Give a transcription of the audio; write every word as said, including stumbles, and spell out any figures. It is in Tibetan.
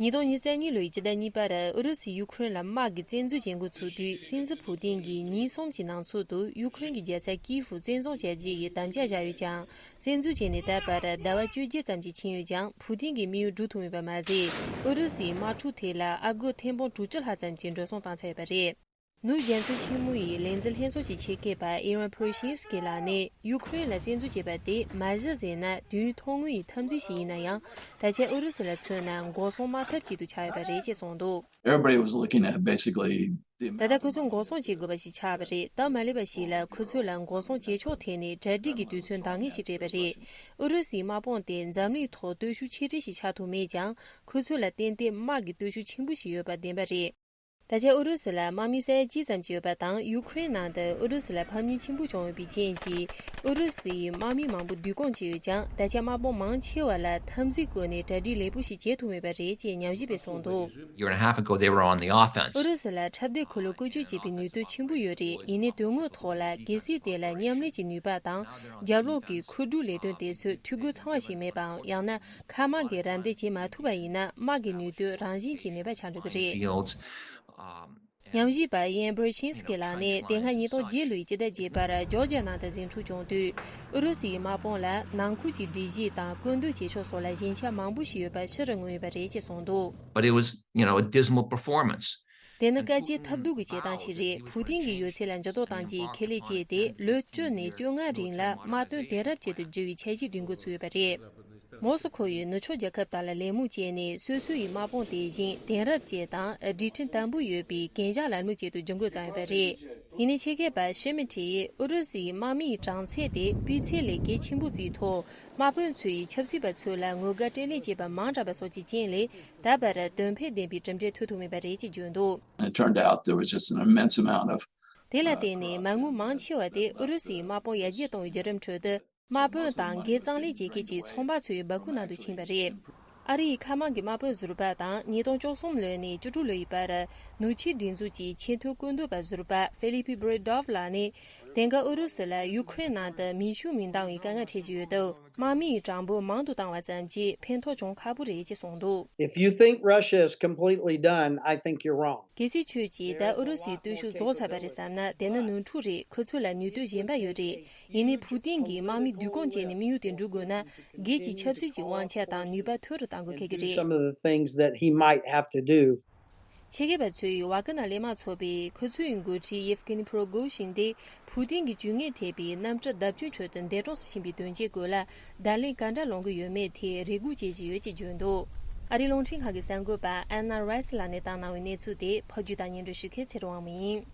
ཉིས་སྟོང་ཉི་ཤུ་རྩ་གཉིས་ལོའི་སྤྱི་ཟླ་གཉིས་པར་ཨུ་རུ་སུས་ཡུ་ཁུ་རེན་ལ་དམག་གི་བཙན་འཛུལ་བྱེད་འགོ་ཚུགས་དུས། སྲིད་འཛིན་ཕུ་ཏིན་གྱིས་ཉིན་གསུམ་གྱི་ནང་ཚུད་དུ་ཡུ་ཁུ་རེན་གྱི་རྒྱལ་ས་ཀིའུ་བཙན་བཟུང་བྱ་རྒྱུ་ཡི་དམ་བཅའ་བཞག་ཡོད་ཀྱང་། བཙན་འཛུལ་བྱས་ནས་ད་བར་ཟླ་བ་བཅོ་བརྒྱད་ཙམ་ཞིག་ཕྱིན་ཡོད་ཀྱང་། ཕུ་ཏིན་གྱི་དམིགས་ཡུལ་འགྲུབ་ཐུབ་མེད་པ་མ་ཟད། ཨུ་རུ་སུའི་དམག་འཁྲུག་ཐད་ལ་ཨ་སྒོར་ཐེར་འབུམ་དྲུག་ཅུ་ལྷག་ཙམ་གྱི་འགྲོ་སོང་བཏང་ཚར་ཡོད་པ་རེད། ནུབ་རྒྱ་མཚོ་ཆེན་མོ་ཡི་ལས་འཛིན་ལྷན་ཚོགས་ཀྱི་ཆེད་མཁས་པ་ཨི་རན་པུ་རི་ཤིན་སི་ཀི་ལགས་ནས། ཡུ་ཁུ་རེན་ལ་བཙན་འཛུལ་བྱས་པ་དེ་མ་གཞི་ཟེར་ན་དུས་ཡུན་ཐུང་ངུ་ཡི་འཐབ་འཛིང་ཞིག་ཡིན་ན་ཡང་། ད་ཆ་ཨུ་རུ་སུ་ལ་མཚོན་ན་འགོག་སྲུང་དམག་འཐབ་ཅིག་ཏུ་ཆགས་ཡོད་པ་རེད་ཅེས་གསུངས་འདུག Everybody was looking at basically the ད་ལྟ་ཁོ་ཚོས་འགོག་སྲུང་བྱེད་དགོས་པ་ཞིག་ཆགས་པ་རེད། སྟབས་མ་ལེགས་པ་ཞིག་ལ་ཁོ་ཚོ་ལ་འགོག་སྲུང་བྱེད་ཕྱོགས་ཐད་ནས་གྲ་སྒྲིག་གི་དུས་ཚོད་འདང་ངེས་ཤིག་སྤྲད་པ་རེད། ཨུ་རུ་སུའི་དམག་དཔུང་དེ་འཛམ་གླིང་ཐོག་སྟོབས་ཤུགས་ཆེ་གྲས་ཤིག་ཆགས་ཐུབ་མེད་ཀྱང་། ཁོ་ཚོ་ལ་ཏན་ཏན་དམག་གི་སྟོབས་ཤུགས་ཆེན་པོ་ཞིག་ཡོད་པ་བདེན་པ་རེད། ད་ཆ་ཨུ་རུ་སུ་ལ་དམག་མི་ས་ཡ་གཅིག་ཙམ་ཅིག་ཡོད་པ་དང་། ཡུ་ཁུ་རེན་ནང་དུ་ཨུ་རུ་སུ་ལ་ཕམ་ཉེས་ཆེན་པོ་བྱུང་ཡོད་པའི་རྐྱེན་གྱིས། ཨུ་རུ་སུ་ཡི་དམག་མི་མང་པོ་བསྡུ་སྐོང་བྱས་ཡོད་ཀྱང་། ད་ཆ་དམག་དཔུང་མང་ཆེ་བ་ལ་འཐབ་འཛིང་སྒོ་ནས་གྲ་སྒྲིག་ལེགས་པོ་ཞིག་བྱེད་ཐུབ་མེད་པ་རེད་ཅེས་ཉམས་ཞིབ་པས་གསུངས་འདུག Year and a half ago, they were on the offense. ཨུ་རུ་སུ་ལ་འཁྲབ་སྟོན་འཁོར་ལོ་བཀོལ་སྤྱོད་བྱེད་པའི་ནུས་སྟོབས་ཆེན་པོ་ཡོད་རེད། ཡིན་ནའི་དོན་དངོས་ཐོག་ལ་གལ་སྲིད་དེ་ལ་མཉམ་ལས་ཀྱི་ནུས་པ་དང་། རྒྱབ་ལོགས་ཀྱི་མཁོ་སྒྲུབ་ལས་དོན་དེ་ཚོས་འཐུས་སྒོ་ཚང་བ་ཞིག་མེད་པའམ། ཡང་ན། མཁའ་དམག་གི་རམ་འདེགས་བྱེད་མ་ཐུབ་པ་ཡིན་ན། དམག་གི་ནུས་སྟོབས་རང་བཞིན་གྱིས་མེད་པ་ཆགས་འགྲོ་གི་རེད། Fields, um, and ཉམས་ཞིབ་པ་ཡན་བྷར་ཤིན་སི་ཀི་ལགས་ནས། དེ་སྔ་ཉིས་སྟོང་བརྒྱད་ལོའི་སྤྱི་ཟླ་བརྒྱད་པར་ཇོར་ཇི་ཡ་ནང་དུ་ཟིང་འཁྲུག་བྱུང་དུས། ཨུ་རུ་སུའི་དམག་དཔུང་ལ་ནང་ཁུལ་གྱི་སྒྲིག་གཞི་དང་བཀོད་འདོམས་བྱེད་ཕྱོགས་སོགས་ལ་ཞན་ཆ་མང་པོ་ཞིག་ཡོད་པ་ཕྱི་རུ་མངོན་ཡོད་པ་རེད་ཅེས་གསུངས་འདུག But it was, you know, a dismal performance. དེ་ནི་དཀའ་སྤྱད་ཐབས་སྡུག་གི་བྱེད་སྟངས་ཤིག་རེད། ཕུ་ཏིན་གྱིས་ཡོད་ཚད་ལ་འགྱུར་ལྡོག་གཏང་རྒྱུའི་ཁས་ལེན་བྱས་ཏེ། ལོ་བཅུ་ནས་བཅོ་ལྔ་རིང་ལ་དམག་དོན་དེང་རབས་ཅན་དུ་བསྒྱུར་བའི་འཆར་གཞི་སྒྲིག་འགོ་ཚུགས་ཡོད་པ་རེད། མོ་སི་ཁོ་ཡིས་ནུབ་ཕྱོགས་རྒྱལ་ཁབ་དག་ལ་ལད་མོ་བྱས་ནས། སོ་སོ་ཡི་དམག་དཔུང་དེ་བཞིན་དེང་རབས་ཅན་དང་། སྒྲིག་ཁྲིམས་དམ་པོ་ཡོད་པའི་གན་རྒྱ་ལམ་ལུགས་ཅན་དུ་བསྒྱུར་འགོ་བརྩམས་ཡོད་པ་རེད། ཡིན་ནའི་ཆེད་མཁས་པ་ཤི་མི་ཏྲིས། ཨུ་རུ་སུའི་དམག་མིའི་གྲངས་ཚད་དེ་སྤུས་ཚད་ལས་བརྒལ་ཆེན་པོ་བརྩིས་ཐོག་དམག་དཔོན་ཚོས་ཆབ་སྲིད་པ་ཚོ་ལ་ངོ་དགའ་སྤྲོད་ལེན་བྱས་པ་མང་དྲགས་པ་སོགས་ཀྱི་རྐྱེན་ལས། ད་བར་དོན་ཕན་ལྡན་པའི་གྲུབ་འབྲས་ཐོན་ཐུབ་མེད་པ་རེད་ཅེས་བརྗོད་འདུག It turned out there was just an immense amount of དེ་ལ་བརྟེན་ནས། མ་དངུལ་མང་ཆེ་བ་དེ་ཨུ་རུ་སུའི་དམག་དཔུང་ཡར་རྒྱས་གཏོང་བའི་བརྒྱུད་རིམ་ཁྲོད་དུ། དམག་དཔོན་དང་སྒེར་གཙང་ལས་བྱེད་མཁན་གྱི་ཚོང་པ་ཚོའི་སྦ་ཁུག་ནང་དུ་ཕྱིན་པ་རེད། ཨ་རི་ཡི་མཁའ་དམག་གི་དམག་དཔོན་ཟུར་པ་དང་། ཉིས་སྟོང་བཅུ་གསུམ་ལོ་ནས་བཅུ་དྲུག་ལོ་ཡི་བར་ནུབ་ཕྱོགས་སྒྲིག་འཛུགས་ཀྱི་ཆེས་མཐོའི་བཀོད་འདོམས་པ་ཟུར་པ་ཧྥི་ལི་པི་བྷི་རེ་ཌོབ་ལགས་ནས། དེང་སྐབས་ཨུ་རུ་སུ་ལ་ཡུ་ཁུ་རེན་ནང་དུ་མེ་ཤུགས་མི་འདང་བའི་དཀའ་ངལ་འཕྲད་བཞིན་ཡོད་སྟབས། དམག་མིའི་གྲངས་འབོར་མང་དུ་བཏང་བ་ཙམ་གྱིས་ཕན་ཐོགས་བྱུང་ཁག་པོ་རེད་ཅེས་གསུངས་འདུག If you think Russia is completely done, I think you're wrong. གལ་སྲིད་ཁྱོད་ཀྱིས་ད་ཨུ་རུ་སུའི་སྟོབས་ཤུགས་རྫོགས་ཚར་བ་རེད་བསམ་ན། དེ་ནི་ནོར་འཁྲུལ་རེད། ཁོ་ཚོ་ལ་ནུས་སྟོབས་གཞན་པ་ཡོད་རེད། ཡིན་ནའི་ཕུ་ཏིན་གྱིས་དམག་མི་བསྡུ་སྐོང་བྱས་ནས་དམིགས་ཡུལ་དེ་འགྲུབ་དགོས་ན། སྒེར་གྱི་ཆབ་སྲིད་ཀྱི་དབང་ཆ་དང་ནུས་པ་མཐོ་རུ་གཏང་དགོས་ཁེལ་གྱི་Do རེད། Some of the things that he might have to do. ཆེད་མཁས་པ་ཚོས་ཝ་ཀི་ནར་གླས་དམག་ཚོགས་པས་ཁོ་ཚོའི་འགོ་ཁྲིད་ཡེབ་ཀི་ནི་པྲོ་གོ་ཤིན་དེ་ཕུ་ཏིན་གྱི་ཇུས་ངན་ཐེབས་པའི་གནམ་གྲུ་བརྡབ་སྐྱོན་ཁྲོད་དུ་འདས་གྲོངས་སུ་ཕྱིན་པའི་དོན་རྐྱེན་སྐོར་ལ་བརྡ་ལན་ག་འདྲ་སློང་གི་ཡོད་མེད་ཐད་རེ་སྒུག་བྱེད་བཞིན་ཡོད་ཅེས་བརྗོད་འདུག་ཨ་རིའི་རླུང་འཕྲིན་ཁང་གི་གསར་འགོད་པ་ཨན་ན་རའེ་སི་ལགས་ནས་བཏང་གནང་བའི་གནས་ཚུལ་དེ་ཕབ་སྒྱུར་དང་སྙན་སྒྲོན་ཞུ་མཁན་ཚེ་རིང་དབང་མོ་ཡིན།